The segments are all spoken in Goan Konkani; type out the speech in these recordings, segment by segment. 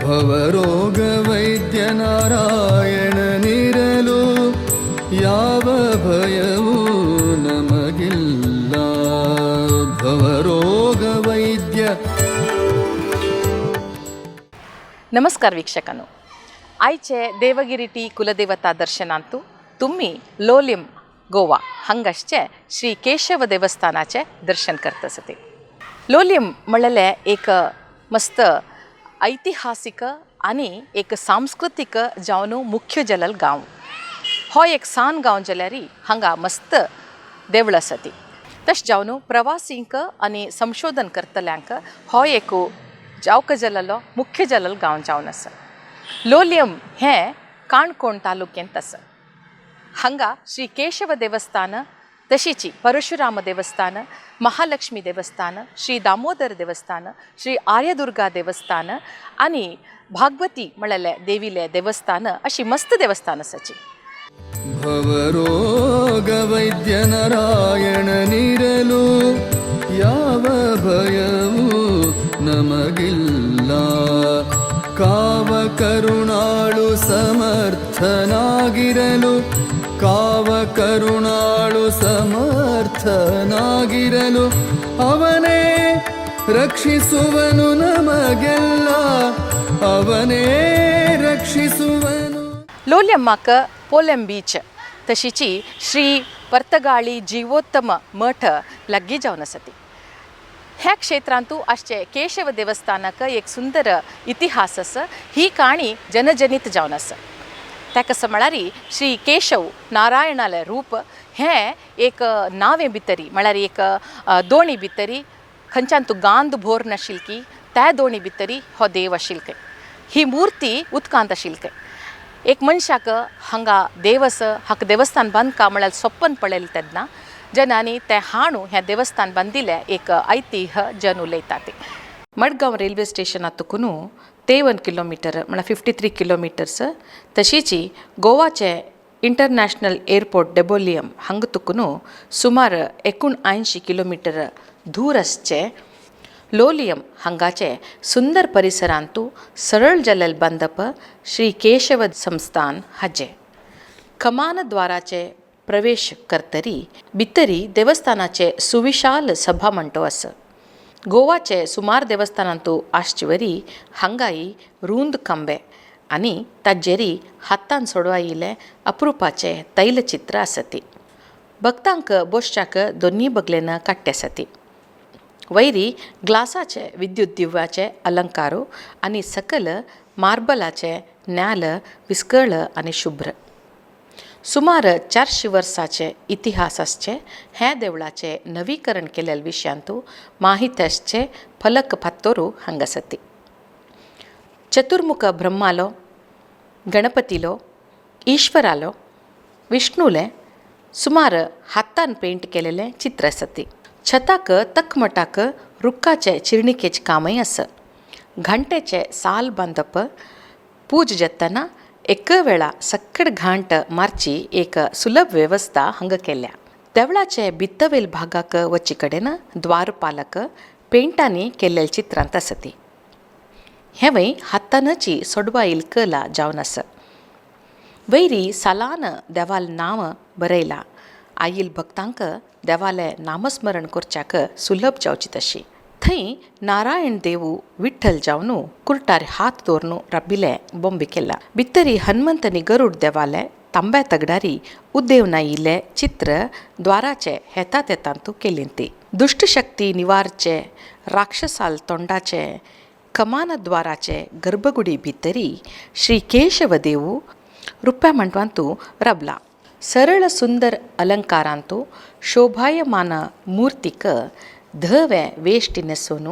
ಭವರೋಗ ವೈದ್ಯ ನಾರಾಯಣನಿರಲು ಯಾವ ಭಯವೂ ನಮಗಿಲ್ಲ. ಭವರೋಗ ವೈದ್ಯ. नमस्कार वीक्षकांनो, आयचे देवगिरी टी कुलदेवता दर्शनांतु तुम्ही लोलिम गोवा हांगासचे श्री केशव देवस्थानाचे दर्शन करता. लोलिम म्हणलेलें एक मस्त ऐतिहासिक आनी एक सांस्कृतीक जावन मुख्य जलल गांव. हो एक सान गांव जाल्यार हांगा मस्त देवळां आसा ती. तशें जावन प्रवासींक आनी संशोधन करतल्यांक हो एक जावक जललो मुख्य जलल गांव जावन आसा. लोलयम हें काणकोण तालुक्यांत आसा. हांगा श्री केशव देवस्थान, तशीची परशुराम देवस्थान, महालक्ष्मी देवस्थान, श्री दामोदर देवस्थान, श्री आर्यदुर्गा देवस्थान आनी भागवती म्हणलेलें देवीलें देवस्थान अशी मस्त देवस्थान आसाची. ಭವರೋಗ ವೈದ್ಯ ನಾರಾಯಣನಿರಲು ಯಾವ ಭಯವೂ ನಮಗಿಲ್ಲ. ಕಾವ ಕರುಣಾಳು ಸಮರ್ಥನಾಗಿರಲು, ಕಾವ ಕರುಣಾಳು ಸಮರ್ಥನಾಗಿರಲು, ಅವನೇ ರಕ್ಷಿಸುವನು ನಮಗೆಲ್ಲ, ಅವನೇ ರಕ್ಷಿಸುವನು. लोलयमाक पोलेम बीच तशीची श्री पर्तगाळी जीवोत्तम मठ लागीं जावन आसा ती. ह्या क्षेत्रांतू आसचे केशव देवस्थानाक एक सुंदर इतिहास आसा. ही काणी जनजनीत जावन आसा. ताका म्हळ्यार श्री केशव नारायणालें रूप हें एक नावें भितरी, म्हळ्यार एक दोणी भितरी, खंयच्यान तूं गांद भोर नाशिल्ली की त्या दोणी भितरी हो देव आशिल्लो खंय. ही मूर्ती उदकांत आशिल्ली खंय. एक मनशाक हांगा देव आसा, हाका देवस्थान बांदका म्हळ्यार सपन पळयलें तेन्ना जनांनी तें हाणू हें देवस्थान बांदिल्लें एक ऐतिह्य जन उलयता ते. मडगांव रेल्वे स्टेशनातुकून 53 किलोमिटर, म्हळ्यार 53 किलोमिटर्स. तशीची गोवाचे इंटरनॅशनल एअरपोर्ट डेबोलियम हांगा तुकून सुमार 79 किलोमिटर दूर आसचें लोलियम हांगाचे सुंदर परिसरांतू सरळ जलल बांदप श्री केशव संस्थान हाजें. कमानद्वाराचे प्रवेश करतरी भितरी देवस्थानाचे सुविशाल सभा मंटो आसा. गोवाचे सुमार देवस्थानांतू आसचे वरी हांगाय रूंद खांबे आनी ताजेरी हातान सोडवायिल्ले अप्रुपाचे तैलचित्र आसती. भक्तांक बसच्याक दोनी बगलेन काट्टे आसाती. वयरी ग्लासाचे विद्युत दिव्याचे अलंकारो आनी सकल मार्बलाचे न्याल विस्कळ आनी शुभ्र. सुमार 400 वर्साचे इतिहास आसचे हे देवळाचे नवीकरण केल्ल्या विशयांतू माहिती आसचे फलक फात्तोरू हांगा आसती. चतुर्मुख ब्रह्मालो, गणपतीलो, ईश्वरालो, विष्णुले सुमार हातान पेंट केलेलें चित्र आसती. छताक तकमटाक रुखाचे चिरणिकेचें कामय आसा. घांटेचे साल बांदप पूज जातना एक वेळा सक्कड घांट मारची एक सुलभ वेवस्था हांगा केल्या. देवळाचे भित्तवेल भागाक वची कडेन द्वारपालक पेंटांनी केल्ले चित्रांत आसती. हेंवय हातानची सोडवाईल कला जावन आसा. वयरी सालान देवाल नांव बरयला. आयिल भक्तांक देवालें नामस्मरण करच्याक सुलभ जावची तशी. थंय नारायण देवू विठ्ठल जावन कुर्टार हात दवरून राबिल्ले बॉम्बे केला. भितरी हनुमंत आनी गरुड देवाले तांब्या तगडारी उदेव नायिल्ले चित्र द्वाराचे हेता तेतांतू केलीं ती. दुश्टशक्ती निवारचे राक्षसाल तोंडाचे कमानद्वाराचे गर्भगुडी भितरी श्री केशव देवू रुप्या मंडपांतू रबला. सरळ सुंदर अलंकारांतू शोभायमान मूर्तीक धवे वेश्टी न्हेसून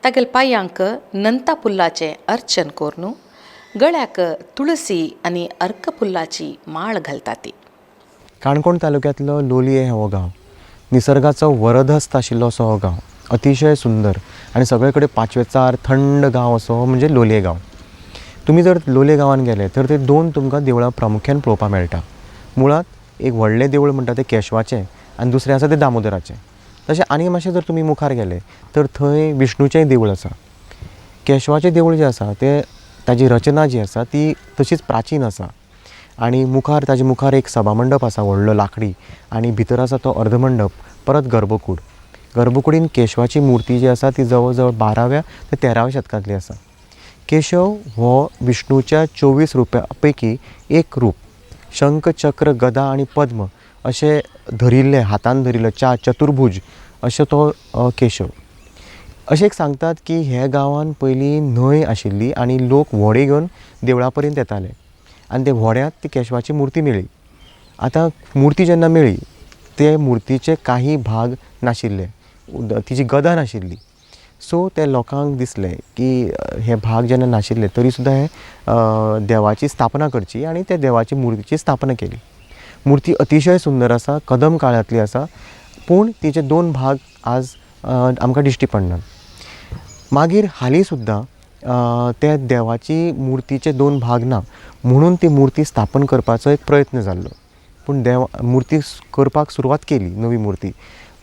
तागेल्या पांयांक नंता फुलाचें अर्चन करून गळ्याक तुळसी आनी अर्क फुलाची माळ घालता ती. काणकोण तालुक्यांतलो लोलये हो गांव निसर्गाचो वरदहस्त आशिल्लो असो हो गांव, अतिशय सुंदर आनी सगळे कडेन पांचवेचार थंड गांव असो म्हणजे लोलये गांव. तुमी जर लोलये गांवांत गेले तर ते दोन तुमकां देवळां प्रामुख्यान पळोवपाक मेळटा. मुळांत एक व्हडलें देवूळ म्हणटा तें केशवाचें आनी दुसरें आसा तें दामोदराचें. तशें आनी मातशें जर तुमी मुखार गेले तर थंय विष्णूचेंय देवूळ आसा. केशवाचें देवूळ जें आसा तें ताजी रचना जी आसा ती तशीच प्राचीन आसा आनी मुखार ताजे मुखार एक सभामंडप आसा व्हडलो लाकडी आनी भितर आसा तो अर्धमंडप, परत गर्भकूड. गर्भकुडीन केशवाची मुर्ती जी आसा ती जवळ जवळ 12व्या ते 13व्या शतकांतली आसा. केशव हो विष्णूच्या 24 रुपां पैकी एक रूप. शंख, चक्र, गदा आनी पद्म अशें धरिल्ले, हातान धरिल्ले चार चतुर्भुज अशें तो केशव. अशें एक सांगतात की हे गांवान पयलीं न्हंय आशिल्ली आनी लोक व्हडें घेवन देवळा पर्यंत येताले आनी ते व्हड्यांत ती केशवाची मुर्ती मेळ्ळी. आतां मुर्ती जेन्ना मेळ्ळी ते मुर्तीचे काही भाग नाशिल्ले, तिची गदा नाशिल्ली. सो ते लोकांक दिसलें की हे भाग जेन्ना नाशिल्ले तरी सुद्दां हे देवाची स्थापना करची आनी त्या देवाची मुर्तीची स्थापना केली. मुर्ती अतिशय सुंदर आसा, कदम काळांतली आसा, पूण तिचे दोन भाग आज आमकां दिश्टी पडनात. मागीर हालीं सुद्दां त्या देवाची मुर्तीचे दोन भाग ना म्हणून ती मुर्ती स्थापन करपाचो एक प्रयत्न जाल्लो, पूण देवा मुर्ती करपाक सुरवात केली नवी मुर्ती,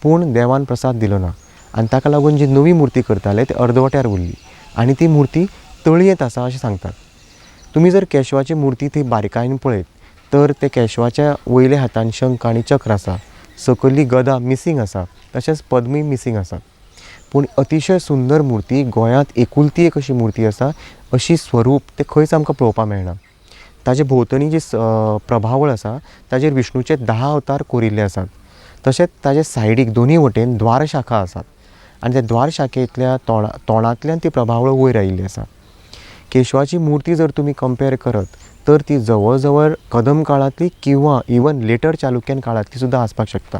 पूण देवान प्रसाद दिलो ना आनी ताका लागून जी नवी मुर्ती करताले ती अर्दवट्यार उरली आनी ती मुर्ती तळयेंत आसा अशें सांगतात. तुमी जर केशवाची मुर्ती थंय बारीकायेन पळयत तर ते केशवाच्या वयल्या हातान शंख आनी चक्र आसा, सकयली गदा मिसींग आसा, तशेंच पद्मूय मिसींग आसा. पूण अतिशय सुंदर मुर्ती, गोंयांत एकुलती एक अशी मुर्ती आसा, अशी स्वरूप ते खंयच आमकां पळोवपाक मेळना. ताजे भोंवतणी जी प्रभावळ आसा ताजेर विष्णूचे 10 अवतार कोरिल्ले आसात. तशेंच ताजे सायडीक दोनूय वटेन द्वारशाखा आसात आनी त्या द्वारशाखेंतल्या तोंडांतल्यान ती प्रभावळ वयर आयिल्ली आसा. केशवाची मुर्ती जर तुमी कंपेर करत तर ती जवळ जवळ कदम काळांतली किंवा इवन लेटर चालुक्यन काळांतली सुद्दां आसपाक शकता.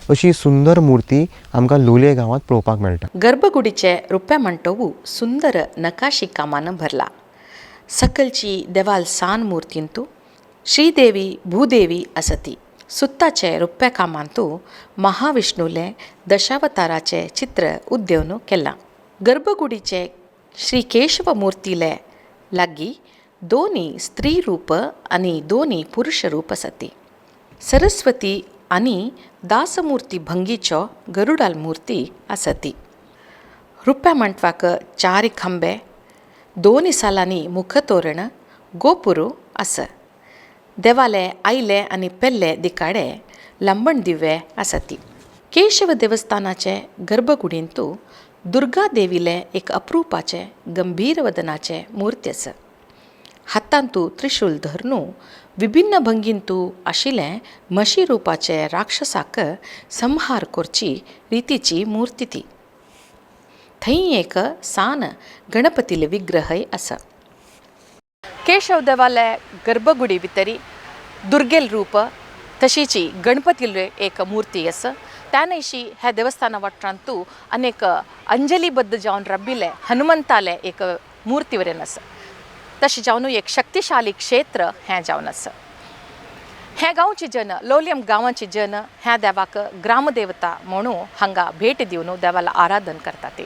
अशी सुंदर मुर्ती आमकां लोलये गांवांत पळोवपाक मेळटा. गर्भगुडीचे रुप्या मंटोवू सुंदर नकाशी कामान भरला. सकलची देवाल सान मूर्तींतू श्रीदेवी भूदेवी आसती. सुत्ताचे रुप्या कामांतू महाविष्णूले दशावताराचे चित्र उद्देवन केलां. गर्भगुडीचे श्री केशव मूर्तीले लागीं दोनी स्त्री रूप आनी दोनी पुरुष रूप आसती. सरस्वती आनी दासमूर्ती भंगीचो गरुडाल मूर्ती आसती. रुप्या मंटवाक 4 खांबे, 2 सालांनी मुखतोरण, गोपुरू आसा. देवाले आयले आनी पेल्ले दिकाडे लांबण दिवे आसती. केशव देवस्थानाचे गर्भकुडींतू दुर्गा देवीले एक अप्रुपाचे गंभीर वदनाचे मूर्ती आसा. हातांतू त्रिशूल धरनू विभिन्न भंगींतू आशिल्ले म्हशी रुपाचे राक्षसाक संहार करची रितीची मूर्ती ती. थंय एक सान गणपतीले विग्रहय आसा. केशव देवाले गर्भगुडी भितरी दुर्गेल रूप तशीची गणपतीले एक मूर्ती आसा. त्या न्हयशी ह्या देवस्थाना वाठारांतू अनेक अंजलीबद्ध जावन रबिले हनुमंताले एक मूर्ती वरेन आसा. तशें जावन एक शक्तिशाली क्षेत्र हें जावन आसा. हें गांवचे जन, लोलयम गांवाचे जन ह्या देवाक ग्रामदेवता म्हणून हांगा भेट दिवन देवाला आराधन करतात.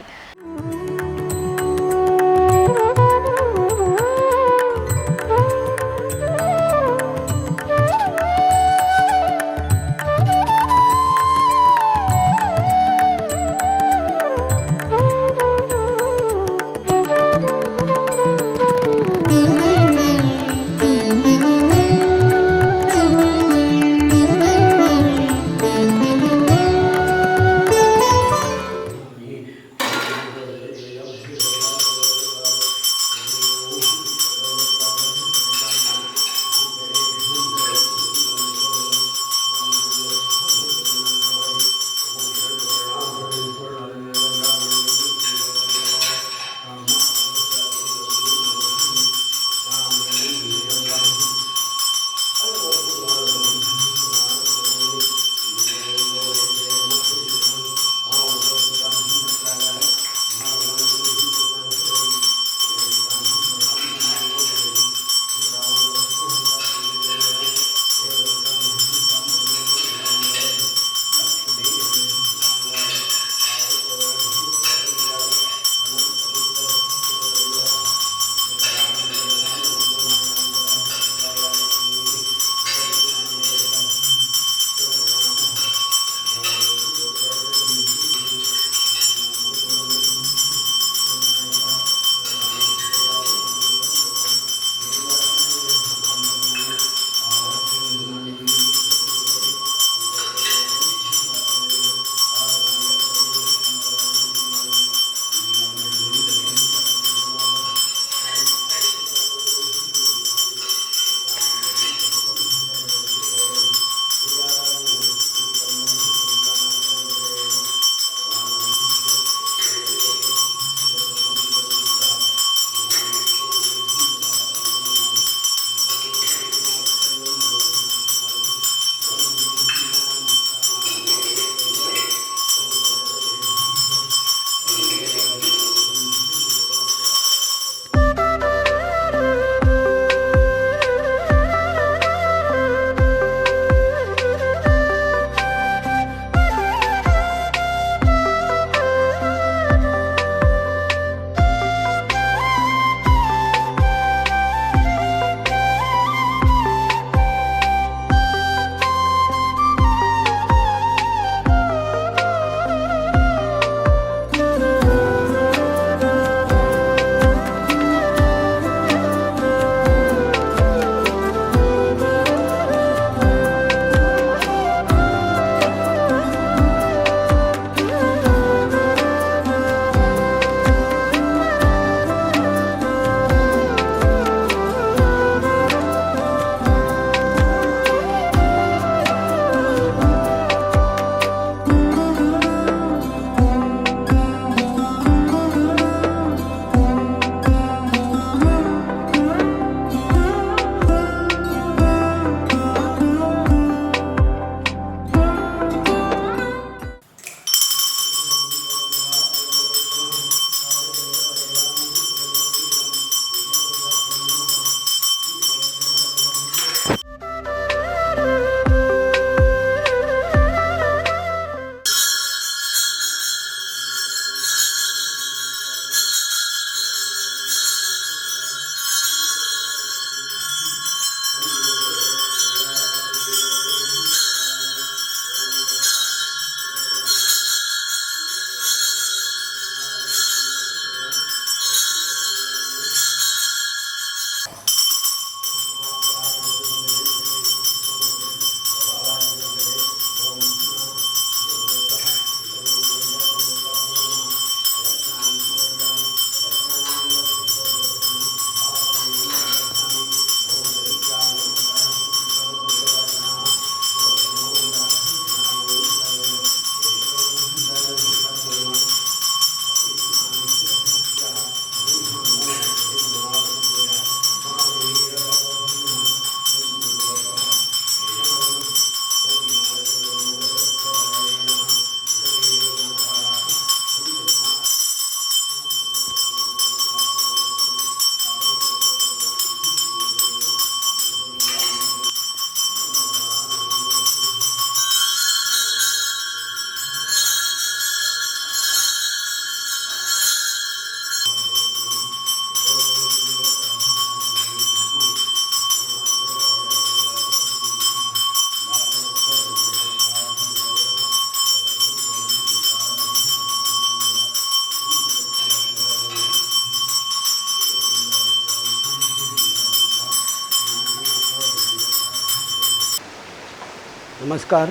नमस्कार,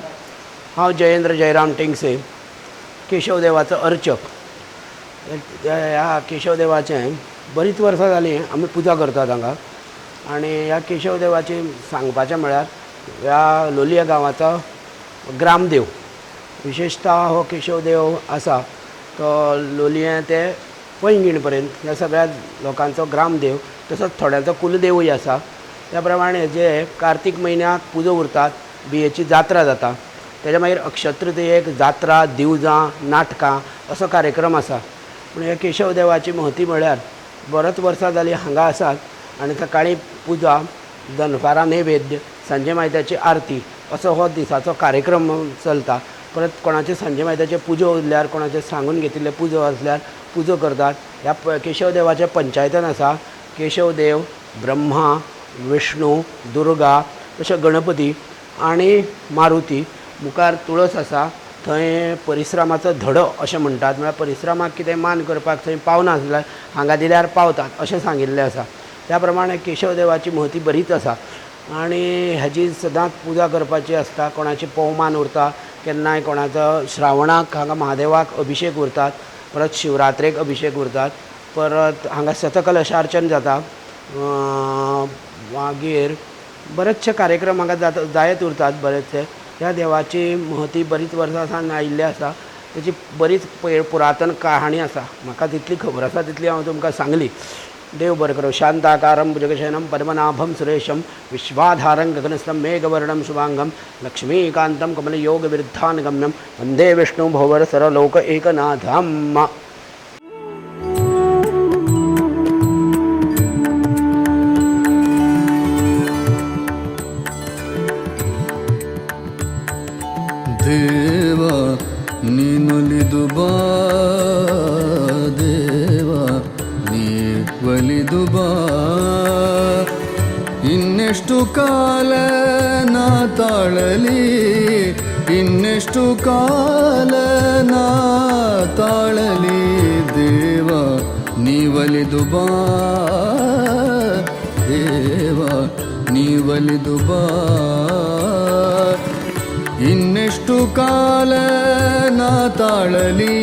हांव जयेंद्र जयराम टेंगसे, केशवदेवाचो अर्चक. ह्या केशवदेवाचें बरीच वर्सां जालीं आमी पुजा करतात हांगा. आनी ह्या केशवदेवाची सांगपाचें म्हळ्यार ह्या लोलये गांवाचो ग्रामदेव, विशेशता हो केशवदेव आसा तो लोलयें ते पैंगीण पर्यंत ह्या सगळ्या लोकांचो ग्रामदेव, तसोच थोड्यांचो कुलदेवूय आसा. त्या प्रमाणे जे कार्तीक म्हयन्याक पुजो उरतात, बियेची जात्रा जाता, तेज्या मागीर अक्षतृतीयेक जात्रा, दिवजां, नाटकां असो कार्यक्रम आसा. पूण ह्या केशवदेवाची महती म्हळ्यार बरोच वर्सां जालीं हांगा आसात आनी सकाळीं पुजा, दनपारां नैवेद्य, सांजे मायत्याची आरती असो हो दिसाचो कार्यक्रम चलता. परत कोणाचे सांजे मायत्याचे पुजो उरल्यार, कोणाचे सांगून घेतिल्ले पुजो आसल्यार पुजो करतात. ह्या केशवदेवाचें पंचायतन आसा. केशवदेव, ब्रह्मा, विष्णू, दुर्गा, तशें गणपती आनी मारुती. मुखार तुळस आसा, थंय परिश्रमाचो धडो अशें म्हणटात, म्हळ्यार परिश्रमाक कितें मान करपाक थंय पावना जाल्यार हांगा दिल्यार पावतात अशें सांगिल्लें आसा. त्या प्रमाणे केशवदेवाची महती बरीच आसा आनी हाजी सदांच पुजा करपाची आसता. कोणाची पवमान उरता, केन्नाय कोणाचो श्रावणाक हांगा महादेवाक अभिशेक उरतात, परत शिवरात्रेक अभिशेक उरतात, परत हांगा शतकलशार्चन जाता. मागीर बरेचशे कार्यक्रम हांगा जाता, जायत उरतात बरेचशे. ह्या देवाची महती बरीच वर्सां सावन आयिल्ली आसा. तेची बरीच पुरातन कहाणी आसा. म्हाका जितली खबर आसा तितली हांव तुमकां सांगली. देव बरें करूं. शांताकारं भुजगशयनं पद्मनाभं सुरेशं विश्वाधारं गगनस्थं मेघवर्णं शुभांगं लक्ष्मीकान्तं कमलयोगविरुद्धानगम्यं वन्दे विष्णु भोवर सरलोक एकनाथम्. ದೇವ ನೀನೊಲಿದು ಬಾ, ದೇವ ನೀ ಒಲಿದು ಬಾ, ಇನ್ನೆಷ್ಟು ಕಾಲ ನಾ ತಾಳಲಿ, ಇನ್ನೆಷ್ಟು ಕಾಲ ನಾ ತಾಳಲಿ, ದೇವ ನೀ ಒಲಿದು ಬಾ, ದೇವ ನೀ ಒಲಿದು ಬಾ, ಇನ್ನೆಷ್ಟು ಕಾಲ ನಾ ತಾಳಲಿ,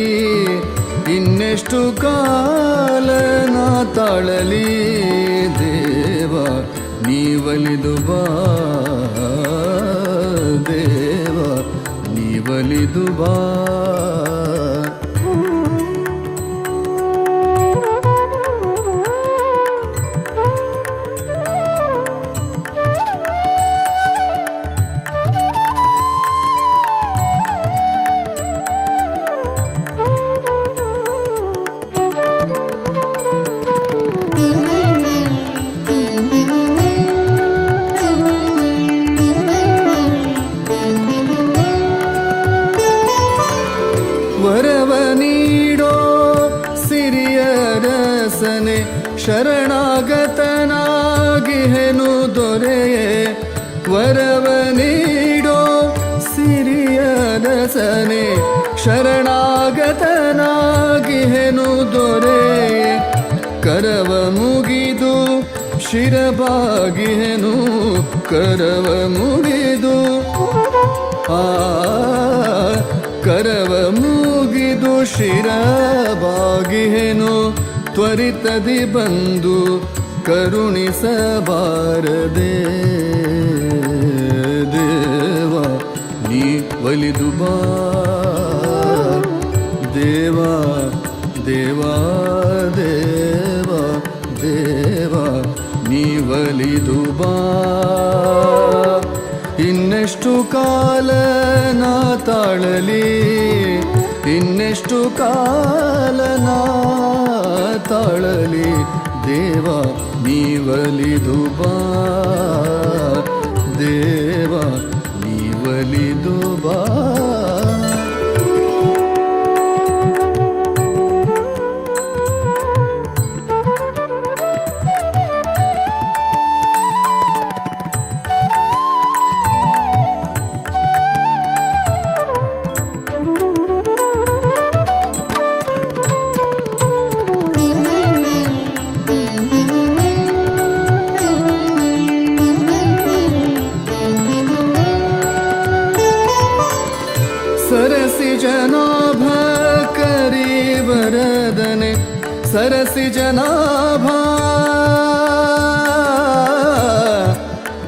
ಇನ್ನೆಷ್ಟು ಕಾಲ ನಾ ತಾಳಲಿ, ದೇವ ನೀ ಒಲಿದು ಬಾ, ದೇವ ನೀ ಒಲಿದು ಬಾ. ವರವ ನೀಡೋ ಸಿರಿಯ ರಸನೆ ಶರಣಾಗತನಾಗಿಹೆನು ದೊರೆಯೇ, ವರವ ನೀಡೋ ಸಿರಿಯ ರಸನೆ ಶರಣಾಗತನಾಗಿಹೆನು ದೊರೆಯೇ, ಕರವ ಮುಗಿದು ಶಿರಬಾಗಿಹೆನು, ಕರವ ಮುಗಿದು ಆ ಕರವ ಮುಗಿದು ಶಿರಬಾಗಿಹೆನು, ತ್ವರಿತದಿ ಬಂದು ಕರುಣಿಸಬಾರದೆ, ದೇವ ನೀ ಒಲಿದು ಬಾ, ದೇವ ದೇವ ದೇವ ದೇವ ನೀ ಒಲಿದು ಬಾ, ಇನ್ನೆಷ್ಟು ಕಾಲ ನಾ ತಾಳಲಿ, ಇನ್ನೆಷ್ಟು ಕಾಲ ನಾ ತಾಳಲಿ, ದೇವ ನೀ ಒಲಿದು ಬಾ, ದೇವ ನೀ ಒಲಿದು ಬಾ. सरसिजनाभा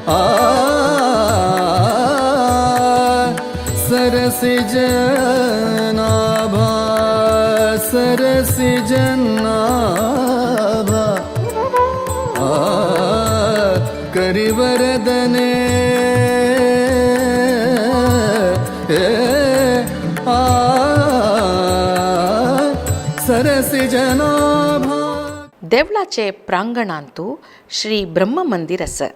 आ सरसिजनाभा सरसिजनाभा आ करिवरदने आ सरसिजनाभा. देवळाचे प्रांगणांतु श्री ब्रह्म मंदिर आसा.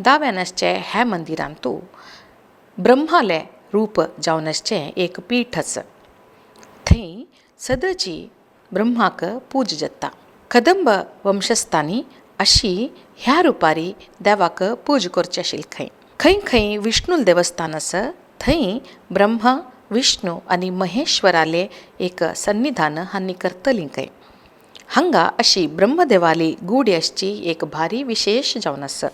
दाव्यान आसचें ह्या मंदिरांतु ब्रह्मालें रूप जावन आसचें एक पीठ आसा. थंय सदची ब्रह्माक पूज जाता. कदंब वंशस्थांनी अशी ह्या रुपारी देवाक पूज करची आशिल्ली खंय. खंय खंय विष्णूल देवस्थान आसा थंय ब्रह्मा विष्णू आनी महेश्वरालें एक सन्निधान हांणी करतलीं खंय. हांगा अशी ब्रह्मदेवाली गुडी आसची एक भारी विशेश जावन आसा.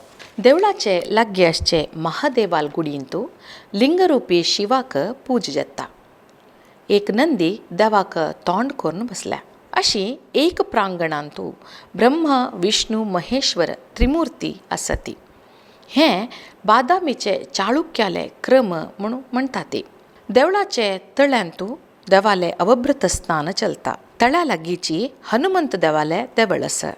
देवळाचे लागीं आसचे महादेवाल गुडींतू लिंगरुपी शिवाक पूज जाता. एक नंदी देवाक तोंड करून बसल्या. अशी एक प्रांगणांतू ब्रह्मा विष्णू महेश्वर त्रिमुर्ती आसा ती. हें बादामीचे चाळुक्याले क्रम म्हणून म्हणटा ती. देवळाचे तळ्यांतू देवाले अवभृत स्नान चलता. तळ्या लागींची हनुमंत देवाले देवळ आसा.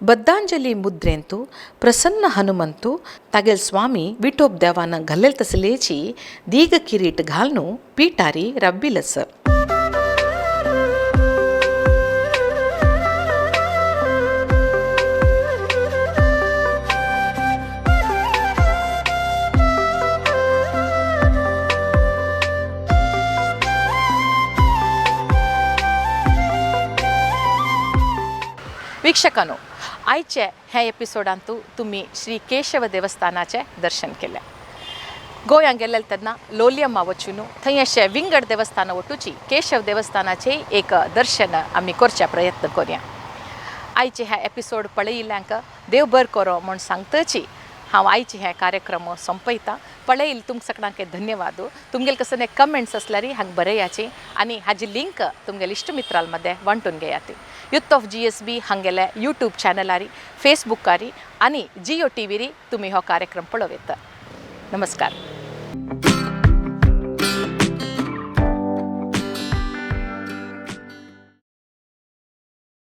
बद्दांजली मुद्रेंतू प्रसन्न हनुमंतू तागेल स्वामी विठोब देवान घालेल तसलेची दीग किरीट घालून पिठारी रब्बील आसा. वीक्षकांनो, आयचे ह्या एपिसोडांतू तुमी श्री केशव देवस्थानाचें दर्शन केलें. गोंयांत गेल्ले तेन्ना लोलयेमा वचून थंय अशें विंगड देवस्थानां वटूची केशव देवस्थानाचें एक दर्शन आमी करच्या प्रयत्न करुया. आयचे ह्या एपिसोड पळयिल्ल्यांक देव बरें करो म्हूण सांगतची हांव आयचे हे कार्यक्रम सोंपयता. पळयिल्ले तुमकां सगळ्यांक धन्यवाद. तुमगेले कसले कमेंट्स आसल्यार हांगा बरयाची आनी हाजी लिंक तुमगेले इश्ट मित्रां मदें वांटून घेयात. युथ ऑफ GSB हांगेले यूट्यूब चॅनलारी, फेसबुकारी आनी जियो टीव्हीरी तुमी हो कार्यक्रम पळोवं येता. नमस्कार.